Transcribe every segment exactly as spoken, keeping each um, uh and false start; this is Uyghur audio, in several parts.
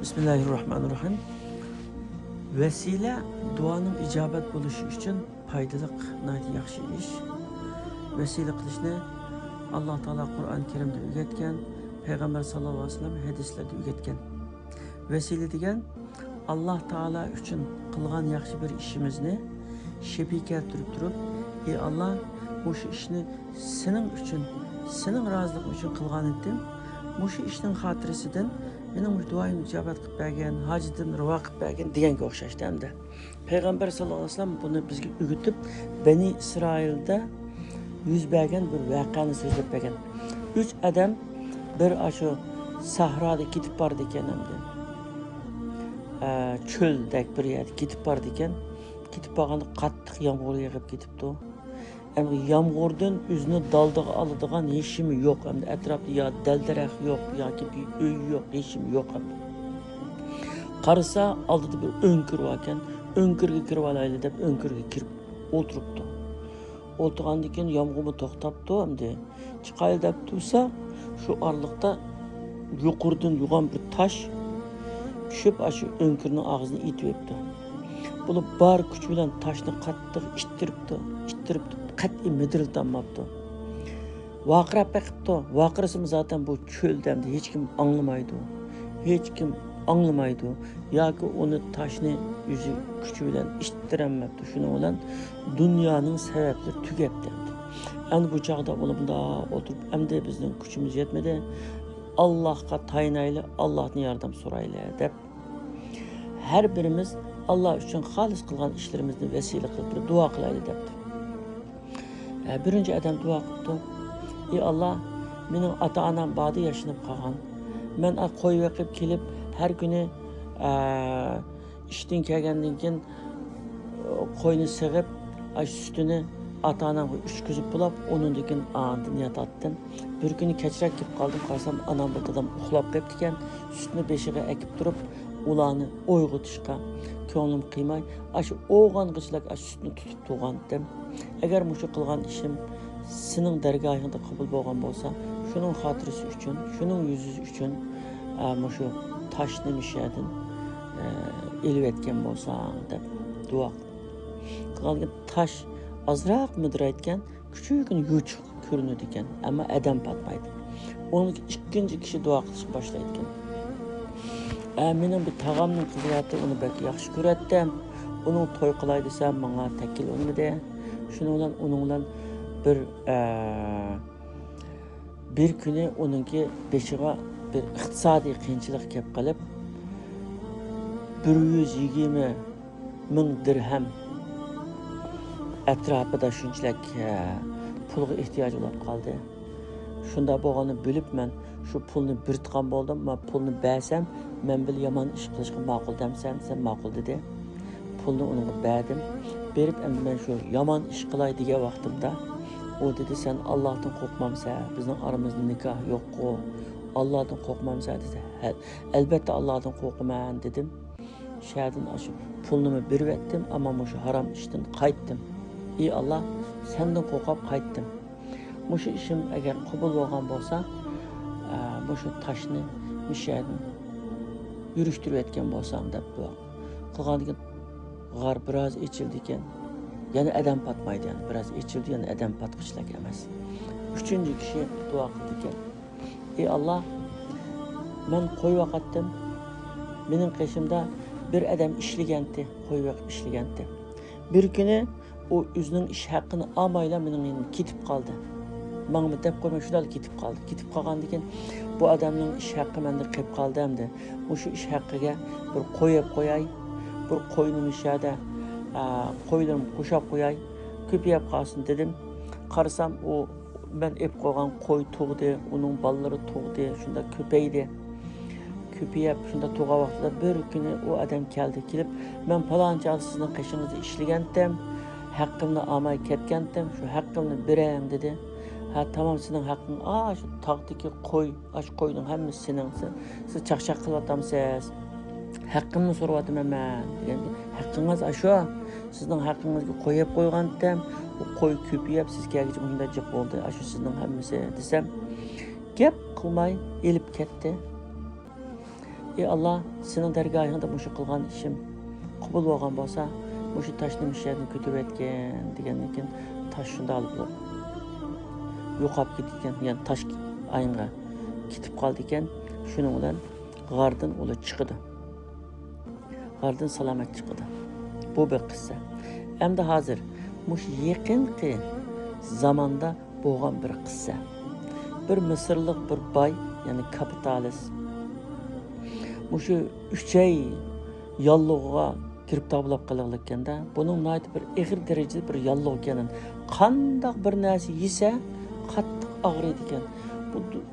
بىسمىللاھىررەھمانىررەھىم. ۋەسىلە دۇئانىڭ ئىجابەت بولۇشى ئۈچۈن پايدىلىق، ناھايىتى ياخشى ئىش. ۋەسىلە قىلىشنى ئاللا تائالا قۇرئان كەرىمدە ئۆگەتكەن، پەيغەمبەر ساللاللاھۇ ئەلەيھى ۋەسەللەم ھەدىسلەردە ئۆگەتكەن. ۋەسىلە دېگەن ئاللا تائالا ئۈچۈن قىلغان ياخشى بىر ئىشىمىزنى شەپىگە كەلتۈرۈپ تۇرۇپ، ئى ئاللا، مۇشۇ ئىشنى سېنىڭ ئۈچۈن، سېنىڭ رازىلىقىڭ ئۈچۈن قىلغانىدىم. مۇشۇ ئىشنىڭ خاتىرىسىدىن مېنىڭ مۇشۇ دۇئايىمنى ئىجابەت قىلىپ بەرگىن، ھاجىتىمنى راۋا قىلىپ بەرگىن دېگەنگە ئوخشاشتى ئەمدى. پەيغەمبەر ساللاللاھۇ ئەلەيھى ۋەسەللەم بۇنى بىزگە ئۆگىتىپ، بەنى ئىسرائىلدا يۈز بەرگەن بىر ۋەقەنى سۆزلەپ بەرگەن. ئۈچ ئادەم بىر ئاشۇ سەھرادا كېتىپ بارىدىكەن ئەمدى. ئە، چۆلدەك بىر يەردە كېتىپ بارىدىكەن. كېتىپ بارغاندا قاتتىق يامغۇر يېغىپ كېتىپتۇ. ئەمدى يامغۇردىن ئۆزىنى دالدىغا ئالىدىغان ھېچنېمە يوق. ئەمدى ئەتراپتا يا دەل-دەرەخ يوق، ياكى بىر ئۆي يوق، ھېچنېمە يوق ئەمدى. قارىسا، ئالدىدا بىر ئۆڭكۈر باركەن. ئۆڭكۈرگە كىرىۋالايلى دەپ، ئۆڭكۈرگە كىرىپ ئولتۇرۇپتۇ. ئولتۇرغاندىن كېيىن يامغۇرمۇ توختاپتۇ ئەمدى. چىقايلى دەپ تۇرسا، شۇ ئارىلىقتا يۇقىرىدىن يوغان بىر تاش چۈشۈپ، ئاشۇ ئۆڭكۈرنىڭ ئاغزىنى ئېتىۋېپتۇ. بۇلار بار كۈچى بىلەن تاشنى قاتتىق ئىتتىرىپتۇ، ئىتتىرىپتۇ، قەتئىي مىدىرلىتالماپتۇ. ۋارقىراپ بېقىپتۇ. ۋارقىرىسىمۇ زاتەن بۇ چۆلدە ئەمدى ھېچكىم ئاڭلىمايدۇ. ھېچكىم ئاڭلىمايدۇ. ياكى ئۇنى تاشنى ئۆزى كۈچى بىلەن ئىتتىرەلمەپتۇ. شۇنىڭ بىلەن دۇنيانىڭ سەۋەبلىرى تۈگەپتۇ ئەمدى. ئەمدى بۇ چاغدا ئۇلار مۇنداق ئولتۇرۇپ، ئەمدى بىزنىڭ كۈچىمىز يەتمىدى. ئاللاھقا تايىنايلى، ئاللاھتىن ياردەم سورايلى دەپ، ھەر بىرىمىز ئاللا ئۈچۈن خالىس قىلغان ئىشلىرىمىزنى ۋەسىلە قىلىپ بىر دۇئا قىلايلى دەپتۇ. ئە، بىرىنچى ئادەم دۇئا قىپتۇ. ئى ئاللا، مېنىڭ ئاتا-ئانام باردا ياشىنىپ قالغان. مەن ئا، قوي بېقىپ كېلىپ، ھەر كۈنى، ئە، ئىشتىن كەلگەندىن كېيىن، ئە، قوينى سېغىپ، ئاشۇ سۈتىنى ئاتا-ئانامغا ئىچكۈزۈپ بولاپ، ئۇنىڭدىن كېيىن ئاندىن ياتاتتىم. بىر كۈنى كەچرەك كېلىپ قالدىم، قارىسام، ئانام بىلەن دادام ئۇخلاپ قېپتىكەن. سۈتنى بېشىغا ئەكىپ تۇرۇپ، ئۇلارنى ئويغىتىشقا كۆڭلۈم قىيماي، ئاشۇ ئويغانغىچىلىك ئاشۇ سۈتنى تۇتۇپ تۇرغانتىم. ئەگەر مۇشۇ قىلغان ئىشىم سېنىڭ دەرگاھىڭدا قوبۇل بولغان بولسا، شۇنىڭ خاتىرىسى ئۈچۈن، شۇنىڭ يۈزى ئۈچۈن، ئە، مۇشۇ تاشنى مۇشۇ يەردىن، ئە، ئېلىۋەتكەن بولساڭ، دەپ دۇئا قىلغاندىكىن تاش ئازراق مىدىرايدىكەن، كۈچۈككىنە يوچۇق كۆرۈنىدىكەن، ئەمما ئادەم پاتمايدۇ. ئۇنىڭدىن كېيىن ئىككىنچى كىشى دۇئا قىلىشقا باشلايدىكەن. ئە، مېنىڭ بىر تاغامنىڭ قىزى بارتى، ئۇنى بەك ياخشى كۆرەتتىم. ئۇنىڭ توي قىلاي دېسەم، ماڭا تەككىل ئۇنىمىدى. شۇنىڭ بىلەن ئۇنىڭ بىلەن بىر، ئە، بىر كۈنى ئۇنىڭكى بېشىغا بىر ئىقتىسادىي قىيىنچىلىق كەپ قېلىپ، بىر يۈز يىگىرمە مىڭ دىرھەم ئەتراپىدا شۇنچىلىك، ئە، پۇلغا ئېھتىياجى بولۇپ قالدى. شۇنداق بولغاننى بىلىپ، مەن شۇ پۇلنى بېرىدىغان بولدۇم. مەن پۇلنى بەرسەم، مەن بىلەن يامان ئىش قىلىشقا ماقۇل دەمسەن دېسەم، ماقۇل دېدى. پۇلنى ئۇنىڭغا بەردىم. بېرىپ، ئەمدى مەن شۇ يامان ئىش قىلاي دېگەن ۋاقتىمدا، ئۇ دېدى، سەن ئاللاھتىن قورقمامسەن؟ بىزنىڭ ئارىمىزدا نىكاھ يوققۇ. ئاللاھتىن قورقمامسەن؟ دېدى. ھە، ئەلبەتتە ئاللاھتىن قورقىمەن دېدىم. شەھەردىن ئاشۇ پۇلنىمۇ بېرىۋەتتىم، ئەمما مۇشۇ ھارام ئىشتىن قايتتىم. ئى ئاللا، سەندىن قورقۇپ قايتتىم. مۇشۇ ئىشىم ئەگەر قوبۇل بولغان بولسا، ئە، مۇشۇ تاشنى مۇشۇ يەردىن يۈرۈشتۈرۈۋەتكەن بولساڭ دەپ دۇئا قىلغاندىكىن، غار بىراز ئېچىلدىكەن. يەنە ئادەم پاتمايدۇ، يەنە بىراز ئېچىلدى، يەنە ئادەم پاتقۇچىلىك ئەمەس. ئۈچىنچى كىشى دۇئا قىلدىكەن. ئى ئاللا، مەن قوي باقاتتىم. مېنىڭ قېشىمدا بىر ئادەم ئىشلىگەنتى، قوي بېقىپ ئىشلىگەنتى. بىر كۈنى ئۇ ئۆزىنىڭ ئىش ھەققىنى ئالمايلا مېنىڭ يېنىمدىن كېتىپ قالدى. ماڭىمۇ دەپ قويماي شۇنداقلا كېتىپ قالدى. كېتىپ قالغاندىن كېيىن بۇ ئادەمنىڭ ئىش ھەققى مەندە قېلىپ قالدى ئەمدى. مۇشۇ ئىش ھەققىگە بىر قوي ئېلىپ قوياي، بىر قوينى مۇشۇ يەردە، ئە، قويلىرىمغا قوشاپ قوياي، كۆپىيەپ قالسۇن دېدىم. قارىسام ئۇ مەن ئېلىپ قويغان قوي تۇغدى، ئۇنىڭ بالىلىرى تۇغدى، شۇنداق كۆپەيدى. كۆپىيىپ، شۇنداق تۇغان ۋاقتىدا بىر كۈنى ئۇ ئادەم كەلدى. كېلىپ، مەن پالانچى سىزنىڭ قېشىڭىزدا ئىشلىگەنتىم، ھەققىمنى ئالماي كەتكەنتىم، شۇ ھەققىمنى بېرەڭ دېدى. ھە، تامام، سېنىڭ ھەققىڭ ئاشۇ تاغدىكى قوي، ئاشۇ قوينىڭ ھەممىسى سېنىڭ، سىز، سىز چاقچاق قىلىۋاتامسىز؟ ھەققىمنى سورىۋاتىمەن مەن دېگەن. ھەققىڭىز ئاشۇ، سىزنىڭ ھەققىڭىزگە قوي ئېلىپ قويغانتىم، ئۇ قوي كۆپىيىپ، سىز كەلگۈچە مۇشۇنداق جىق بولدى، ئاشۇ سىزنىڭ ھەممىسى دېسەم، گەپ قىلماي ئېلىپ كەتتى. ئى ئاللا، سېنىڭ دەرگاھىڭدا مۇشۇ قىلغان ئىشىم قوبۇل بولغان بولسا، مۇشۇ تاشنى مۇشۇ يەردىن كۆتۈرۈۋەتكىن، دېگەندىن كېيىن تاش شۇنداق بولۇپ يوقاپ كېتىدىكەن، يەنى تاش ئاينغا كېتىپ قالىدىكەن. شۇنىڭ بىلەن غاردىن ئۇلار چىقىدۇ. غاردىن سالامەت چىقىدۇ. بۇ بىر قىسسە. ئەمدى ھازىر مۇشۇ يېقىنقى زاماندا بولغان بىر قىسسە. بىر مىسىرلىق بىر باي، يەنى كاپىتالىست، مۇشۇ ئۈچەي ياللۇغىغا گىرىپتار بولۇپ قېلىۋاتىدىكەن-دە. بۇنىڭ ناھايىتى بىر ئېغىر دەرىجىدە بىر ياللۇغ ئىكەن. قانداق بىر نەرسە يېسە، قاتتىق ئاغرىيدىكەن. بۇ د-،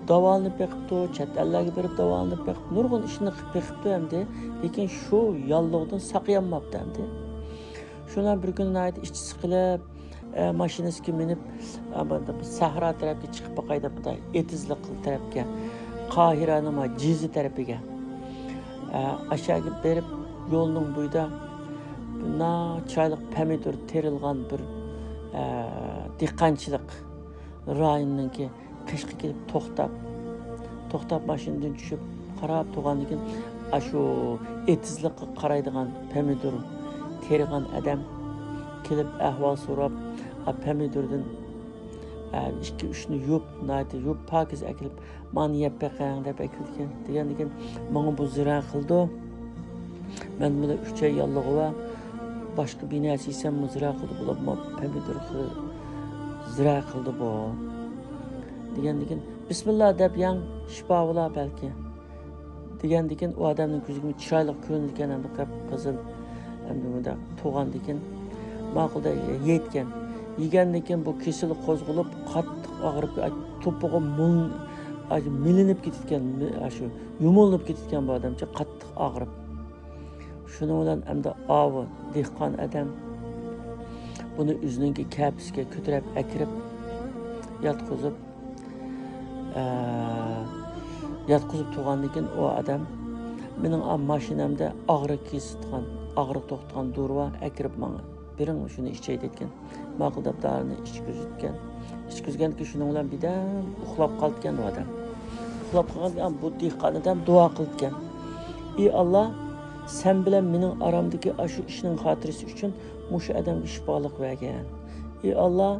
داۋالىنىپ بېقىپتۇ، چەت ئەللەرگە بېرىپ داۋالىنىپ بېقىپ، نۇرغۇن ئىشنى قىلىپ بېقىپتۇ ئەمدى. لېكىن شۇ ياللۇغدىن ساقىيالماپتۇ ئەمدى. شۇنىڭ بىر كۈنى ناھايىتى ئىچى سىقىلىپ، ئە، ماشىنىسىغا مىنىپ، ئە، بۇ سەھرا تەرەپكە چىقىپ باقاي دەپ، مۇنداق ئېتىزلىق تەرەپكە، قاھىرەنىڭ ما جىزا تەرىپىگە، ئە، ئاشۇ يەرگە بېرىپ، يولنىڭ بويىدا بىر چىرايلىق پەمىدۇر تېرىلغان بىر، ئە، دېھقانچىلىق رايونىنىڭكى قېشىغا كېلىپ توختاپ، توختاپ ماشىنىدىن چۈشۈپ قاراپ تۇرغاندىن كېيىن، ئاشۇ ئېتىزلىققا قارايدىغان پەمىدۇر تېرىغان ئادەم كېلىپ ئەھۋال سوراپ، ئا، پەمىدۇردىن، ئە، ئىككى، ئۈچنى يۇيۇپ، ناھايىتى يۇيۇپ پاكىز ئەكېلىپ، مانا يەپ بېقىڭ دەپ ئەكېلىدىكەن. دېگەندىن كېيىن ماڭا بۇ زىرە قىلىدۇ. مەن بۇنى ئۈچەي ياللۇغى بار. باشقا بىر نەرسە يېسەممۇ زىرە قىلىدۇ، بولۇپمۇ پەمىدۇر خىلى زىرە قىلىدۇ بۇ. دېگەندىن كېيىن، بىسمىللا دەپ يەڭ، شىپا بولا بەلكى. دېگەندىن كېيىن ئۇ ئادەمنىڭ كۆزىگە چىرايلىق كۆرۈنىدىكەن، ئەمدى قىپقىزىل، ئەمدى بۇنداق تۇرغاندىن كېيىن، ماقۇل دەپ يەيدىكەن. يېگەندىن كېيىن بۇ كېسىلى قوزغىلىپ، قاتتىق ئاغرىپ، توپىغا مۇل-، مىلىنىپ كېتىدىكەن، مۇ-، شۇ يۇمۇلۇنۇپ كېتىدىكەن بۇ ئادەمچە، قاتتىق ئاغرىپ. شۇنىڭ بىلەن ئەمدى ئاۋۇ دېھقان ئادەم بۇنى ئۆزىنىڭكى كەپىسىگە كۆتۈرۈپ ئەكىرىپ ياتقۇزۇپ، ئە، ياتقۇزۇپ تۇرغاندىن كېيىن ئۇ ئادەم، مېنىڭ ئا ماشىنامدا ئاغرىق كېسىدىغان، ئاغرىق توختىتىدىغان دورا بار، ئەكىرىپ ماڭا بېرىڭ، شۇنى ئىچەي دەيدىكەن. ماقۇل دەپ دارىنى ئىچكۈزىدىكەن. ئىچكۈزگەندىكىن شۇنىڭ بىلەن بىردەم ئۇخلاپ قالىدىكەن ئۇ ئادەم. ئۇخلاپ قالغاندىكىن بۇ دېھقان ئادەم دۇئا قىلىدىكەن. ئى ئاللا، سەن بىلەن مېنىڭ ئارامدىكى ئاشۇ ئىشنىڭ خاتىرىسى ئۈچۈن مۇشۇ ئادەمگە شىپالىق بەرگىن. ئى ئاللا،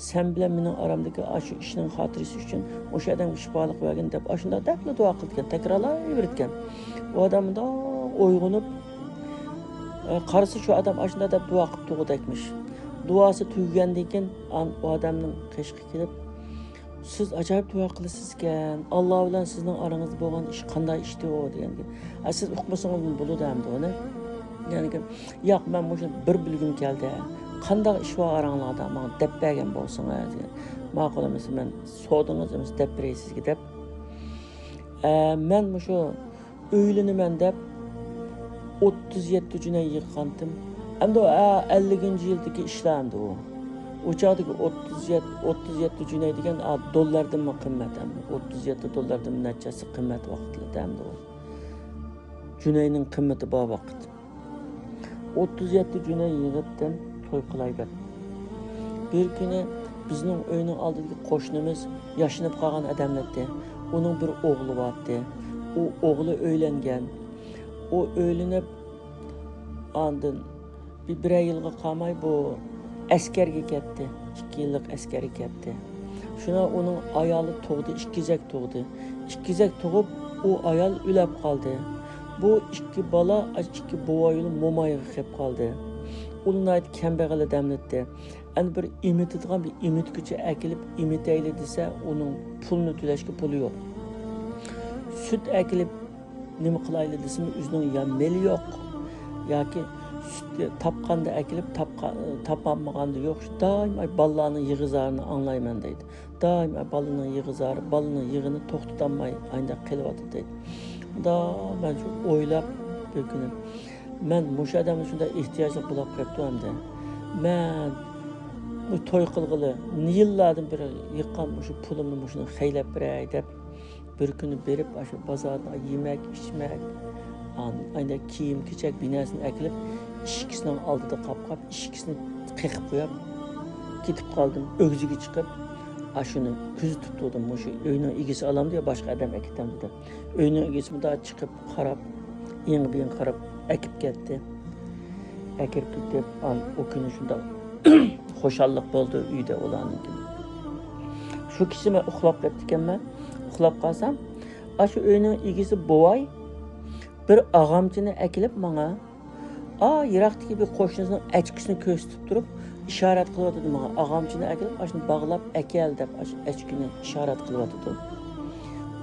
سەن بىلەن مېنىڭ ئارامدىكى ئاشۇ ئىشنىڭ خاتىرىسى ئۈچۈن مۇشۇ ئادەمگە شىپالىق بەرگىن دەپ ئاشۇنداق دەپلا دۇئا قىلىدىكەن، تەكرارلايۋېرىدىكەن. ئۇ ئادەم مۇنداق ئويغىنىپ، ئە، قارىسا شۇ ئادەم ئاشۇنداق دەپ دۇئا قىلىپ تۇرغۇدەكمىش. دۇئاسى تۈگىگەندىن كېيىن ئان-، ئۇ ئادەمنىڭ قېشىغا كېلىپ، سىز ئاجايىپ دۇئا قىلىسىزكەن، ئاللا بىلەن سىزنىڭ ئارىڭىزدا بولغان ئىش قانداق ئىشتۇ؟ دېگەنگە، ئە، سىز ئۇقمىسىڭىزمۇ بولىدۇ ئەمدى ئۇنى. دېگەنگە، ياق، مەن مۇشۇ بىر بىلگۈم كەلدى، قانداق ئىش بار ئاراڭلاردا، ماڭا دەپ بەرگەن بولسىڭىز، دېگەن. ماقۇل ئەمىسە، مەن سورىدىڭىز ئەمىسە دەپ بېرەي سىزگە دەپ. ئە، مەن مۇشۇ ئۆيلىنىمەن دەپ ئوتتۇز يەتتە جۈنەي يىغقانتىم. ئەمدى ئە، ئەللىكىنچى يىلدىكى ئىشلار ئەمدى ئۇ. ئۇ چاغدىكى ئوتتۇز يەتتە، ئوتتۇز يەتتە جۈنەي دېگەن، ئا، دوللاردىنمۇ قىممەت ئەمدى. ئوتتۇز يەتتە دوللاردىنمۇ نەچچە ھەسسە قىممەت ۋاقىتلىرىدا ئەمدى ئۇ. جۈنەينىڭ قىممىتى بار ۋاقىت. ئوتتۇز يەتتە جۈنەي يىغىپتىم توي قىلاي دەپ. بىر كۈنى بىزنىڭ ئۆينىڭ ئالدىدىكى قوشنىمىز ياشىنىپ قالغان ئادەملەتتى. ئۇنىڭ بىر ئوغلى بارتتى. ئۇ ئوغلى ئۆيلەنگەن. ئۇ ئۆيلىنىپ، ئاندىن بىر، بىرەر يىلغا قالماي بۇ ئەسكەرگە كەتتى. ئىككى يىللىق ئەسكەرگە كەتتى. شۇنىڭ ئۇنىڭ ئايالى تۇغدى، ئىككى كېزەك تۇغدى. ئىككى كېزەك تۇغۇپ، ئۇ ئايال ئۆلەپ قالدى. بۇ ئىككى بالا، ئىككى بوۋايلى مومايغا قېلىپ قالدى. ئۇلار ناھايىتى كەمبەغەل ئادەملەتتى. ئەنە بىر ئېمىتىدىغان بىر ئېمىتكۈچى ئەكېلىپ ئېمىتەيلى دېسە، ئۇنىڭ پۇلنى تۆلەشكە پۇلى يوق. سۈت ئەكېلىپ نېمە قىلايلى دېسىمۇ، ئۆزىنىڭ يا مېلى يوق، ياكى سۈت تاپقاندا ئەكېلىپ، تاپقا-، تاپالمىغاندا يوق. دائىم ئاي بالىلارنىڭ يىغا-زارىنى ئاڭلايمەن دەيدۇ. دائىم ئاي بالىنىڭ يىغا-زارى، بالىنىڭ يىغىنى توختىتالماي ئاينداق قېلىۋاتىدۇ دەيدۇ. مۇنداق مەن شۇ ئويلاپ بىر كۈنى، مەن مۇشۇ ئادەمگە شۇنداق ئېھتىياجلىق بولۇپ قېلىپتۇ ئەمدى. مەن بۇ توي قىلغىلى يىللاردىن بېرى يىغقان مۇشۇ پۇلۇمنى مۇشۇنى خەيلەپ بېرەي دەپ، بىر كۈنى بېرىپ، ئاشۇ بازاردىن يېمەك، ئىچمەك، ئاندىن ئاينى كىيىم-كېچەك بىر نەرسىنى ئەكېلىپ، ئىشىكىسىنىڭ ئالدىدا قاپقاپ، ئىشىكىسىنى قېقىپ قويۇپ، كېتىپ قالدىم. ئۆگزىگە چىقىپ، ئاشۇنى كۆزىتىپ تۇردۇم، مۇشۇ ئۆينىڭ ئىگىسى ئالامدۇ يا باشقا ئادەم ئەكېتەمدۇ دەپ. ئۆينىڭ ئىگىسى مۇنداق چىقىپ قاراپ، ئېڭى بېيىن قاراپ ئەكىپ كەتتى. ئەكىرىپ كېتىپ، ئان-، ئۇ كۈنى شۇنداق خۇشاللىق بولدى ئۆيدە ئۇلارنىڭكى. شۇ كېچىسى مەن ئۇخلاپ كەتتىكەنمەن. ئۇخلاپ قالسام، ئاشۇ ئۆينىڭ ئىگىسى بوۋاي بىر ئاغامچىنى ئەكېلىپ ماڭا، ئا، يىراقتىكى بىر قوشنىسىنىڭ ئەچكىسىنى كۆرسىتىپ تۇرۇپ، ئىشارەت قىلىۋاتىدۇ ماڭا. ئاغامچىنى ئەكېلىپ، ئاشۇنى باغلاپ ئەكەل دەپ، ئاشۇ ئەچكىنى ئىشارەت قىلىۋاتىدۇ.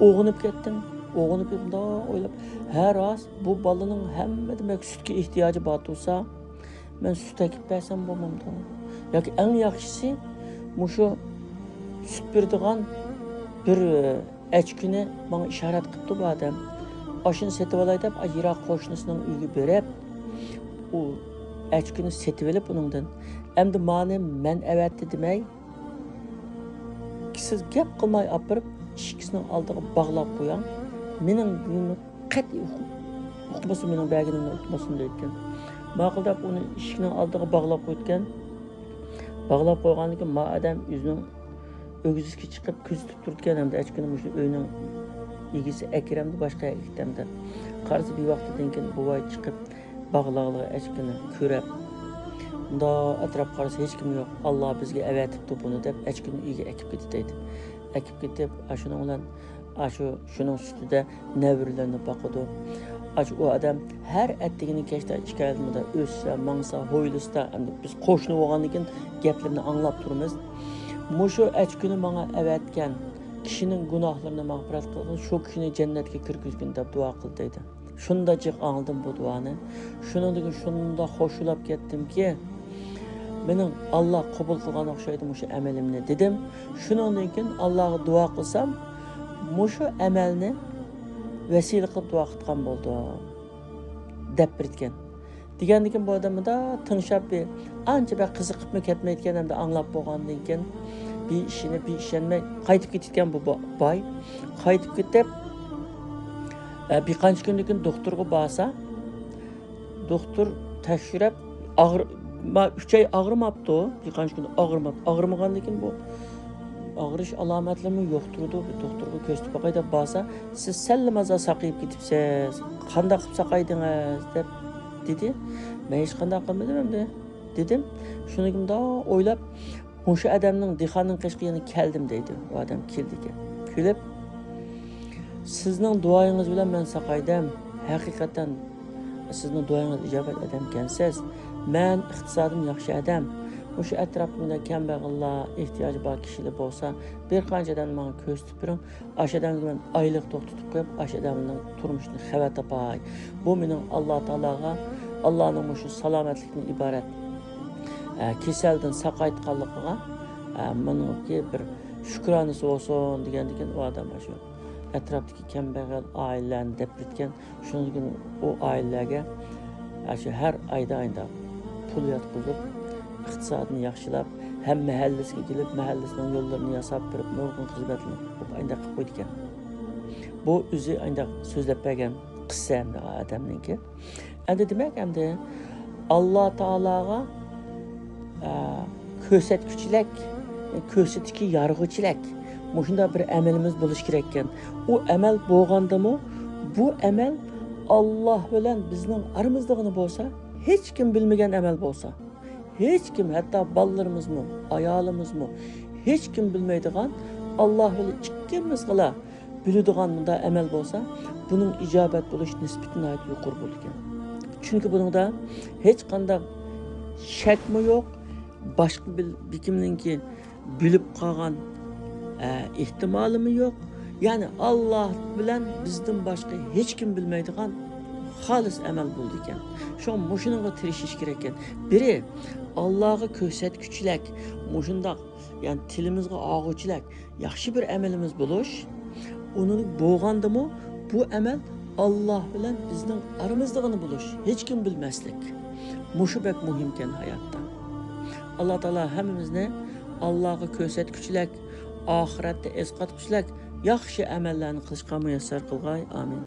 ئويغىنىپ كەتتىم. ئويغىنىپ كېتىپ مۇنداق ئويلاپ، ھە راست، بۇ بالىنىڭ ھەممىدىن بەك سۈتكە ئېھتىياجى بار تۇرسا، مەن سۈت ئەكىپ بەرسەم بولمامدۇ؟ ياكى ئەڭ ياخشىسى، مۇشۇ سۈت بېرىدىغان بىر، ئە، ئەچكىنى ماڭا ئىشارەت قىپتۇ بۇ ئادەم. ئاشۇنى سېتىۋالاي دەپ، ئا، يىراق قوشنىسىنىڭ ئۆيىگە بېرىپ، ئۇ ئەچكىنى سېتىۋېلىپ ئۇنىڭدىن، ئەمدى مانى مەن ئەۋەتتى دېمەي، سىز گەپ قىلماي ئاپىرىپ، ئىشىكىسىنىڭ ئالدىغا باغلاپ قوياڭ. مېنىڭ بۇنى قەتئىي ئۇق-، ئۇقمىسۇن، مېنىڭ بەرگىنىمنى ئۇقمىسۇن دەيدىكەن. ماقۇل دەپ ئۇنى ئىشىكنىڭ ئالدىغا باغلاپ قويىدىكەن. باغلاپ قويغاندىن كېيىن ما ئادەم ئۆزىنىڭ ئۆگزىسىگە چىقىپ كۆزىتىپ تۇرىدىكەن، ئەمدى ئەچكىنى مۇشۇ ئۆينىڭ ئىگىسى ئەكىرەمدۇ، باشقا ئەكىتەمدۇ دەپ. قارىسا بىر ۋاقىتتىن كېيىن بوۋاي چىقىپ، باغلاغلىغا ئەچكىنى كۆرەپ، مۇنداق ئەتراپ قارىسا ھېچكىم يوق، ئاللا بىزگە ئەۋەتىپتۇ بۇنى دەپ ئەچكىنى ئۆيگە ئەكىپ كېتىدۇ دەيدۇ. ئەكىپ كېتىپ، ئاشۇنىڭ بىلەن، ئاشۇ، شۇنىڭ سۈتىدە نەۋرىلىرىنى باقىدۇ. ئاشۇ ئۇ ئادەم ھەر ئەتىگىنى كەچتە ئىككى ئادەمدە ئۆسسە، ماڭسا، ھويلىسىدا، ئەمدى بىز قوشنا بولغاندىن كېيىن گەپلىرىنى ئاڭلاپ تۇرىمىز. مۇشۇ ئەچكىنى ماڭا ئەۋەتكەن كىشىنىڭ گۇناھلىرىنى مەغپىرەت قىلغىن، شۇ كىشىنى جەننەتكە كىرگۈزگىن دەپ دۇئا قىل دەيدۇ. شۇنداق جىق ئاڭلىدىم بۇ دۇئانى. شۇنىڭدىن كېيىن شۇنداق خۇشۇلاپ كەتتىمكى، مېنىڭ ئاللا قوبۇل قىلغان ئوخشايدۇ مۇشۇ ئەمىلىمنى دېدىم. شۇنىڭدىن كېيىن ئاللاغا دۇئا قىلسام، مۇشۇ ئەمەلنى ۋەسىلە قىلىپ دۇئا قىلغان بولدۇم دەپ بېرىدىكەن. دېگەندىكىن بۇ ئادەم مۇنداق تىڭشاپ بىر ئانچە بەك قىزىقىپمۇ كەتمەيدىكەن، ئەمدى ئاڭلاپ بولغاندىن كېيىن بىر ئىشىنى بىر ئىشەنمەي قايتىپ كېتىدىكەن بۇ با-، باي. قايتىپ كېتىپ، ئە، بىر قانچە كۈندىن كېيىن دوختۇرغا بارسا، دوختۇر تەكشۈرۈپ، ئاغرى-، ما-، ئۈچ ئاي ئاغرىماپتۇ، بىر قانچە كۈن ئاغرىماپتۇ. ئاغرىمىغاندىن كېيىن بۇ ئاغرىش ئالامەتلىرىمۇ يوق تۇرىدۇ، بىر دوختۇرغا كۆرسىتىپ باقاي دەپ بارسا، سىز سەللىمازا ساقىيىپ كېتىپسىز، قانداق قىلىپ ساقايدىڭىز دەپ دېدى. مەن ھېچقانداق قىلمىدىم ئەمدى دېدىم. شۇنىڭدىن كېيىن مۇنداق ئويلاپ، مۇشۇ ئادەمنىڭ، دېھقاننىڭ قېشىغا يەنە كەلدىم دەيدۇ. ئۇ ئادەم كېلىدىكەن. كېلىپ، سىزنىڭ دۇئايىڭىز بىلەن مەن ساقايدىم. ھەقىقەتەن سىزنىڭ دۇئايىڭىز ئىجابەت ئادەمكەنسىز. مەن ئىقتىسادىم ياخشى ئادەم. مۇشۇ ئەتراپىمدا كەمبەغەللەر، ئېھتىياجى بار كىشىلەر بولسا، بىر قانچە ئادەمنى ماڭا كۆرسىتىپ بېرىڭ. ئاشۇ ئادەمگە مەن ئايلىق توختىتىپ قويۇپ، ئاشۇ ئادەمنىڭ تۇرمۇشىدىن خەۋەر تاپاي. بۇ مېنىڭ ئاللا تائالاغا، ئاللانىڭ مۇشۇ سالامەتلىكتىن ئىبارەت، ئە، كېسەلدىن ساقايتقانلىقىغا، ئە، مېنىڭكى بىر شۈكرانىسى بولسۇن دېگەندىكىن، ئۇ ئادەم ئاشۇ ئەتراپتىكى كەمبەغەل ئائىلىلەرنى دەپ بېرىدىكەن. شۇنىڭدىن كېيىن ئۇ ئائىلىلەرگە ئاشۇ ھەر ئايدا ئايدا پۇل ياتقۇزۇپ، ئىقتىسادىنى ياخشىلاپ، ھەم مەھەللىسىگە كېلىپ، مەھەللىسىنىڭ يوللىرىنى ياساپ بېرىپ، نۇرغۇن خىزمەتلەرنى ئاينداق قىلىپ قويىدىكەن. بۇ ئۆزى ئاينداق سۆزلەپ بەرگەن قىسسە ئەمدى ئادەمنىڭكى. ئەمدى دېمەك، ئەمدى ئاللا تائالاغا، ئە، كۆرسەتكۈچىلەك، كۆرسىتىشكە يارىغۇچىلەك مۇشۇنداق بىر ئەمىلىمىز بولۇشى كېرەككەن. ئۇ ئەمەل بولغاندىمۇ، بۇ ئەمەل ئاللا بىلەن بىزنىڭ ئارىمىزدىغىنى بولسا، ھېچكىم بىلمىگەن ئەمەل بولسا، ھېچكىم، ھەتتا بالىلىرىمىزمۇ، ئايالىمىزمۇ، ھېچكىم بىلمەيدىغان، ئاللا بىلەن ئىككىمىزغىلا بىلىدىغان مۇنداق ئەمەل بولسا، بۇنىڭ ئىجابەت بولۇش نىسبىتى ناھايىتى يۇقىرى بولىدىكەن. چۈنكى بۇنىڭدا ھېچقانداق شەكمۇ يوق، باشقا بىر، بىر كىمنىڭكى بىلىپ قالغان، ئە، ئېھتىمالىمۇ يوق. يەنى ئاللا بىلەن بىزدىن باشقا ھېچكىم بىلمەيدىغان خالىس ئەمەل بولىدىكەن. شۇڭا مۇشۇنىڭغا تىرىشىش كېرەككەن. بىرى، ئاللاغا كۆرسەتكۈچىلەك، مۇشۇنداق، يەنى تىلىمىزغا ئالغۇچىلەك، ياخشى بىر ئەمىلىمىز بولۇش، ئۇنىڭ بولغاندىمۇ بۇ ئەمەل ئاللا بىلەن بىزنىڭ ئارىمىزدىغىنى بولۇش، ھېچكىم بىلمەسلىك. مۇشۇ بەك مۇھىمكەن ھاياتتا. ئاللا تائالا ھەممىمىزنى ئاللاغا كۆرسەتكۈچىلەك، ئاخىرەتتە ئەسقاتقۇچىلەك ياخشى ئەمەللەرنى قىلىشقا مۇيەسسەر قىلغاي. ئامىن.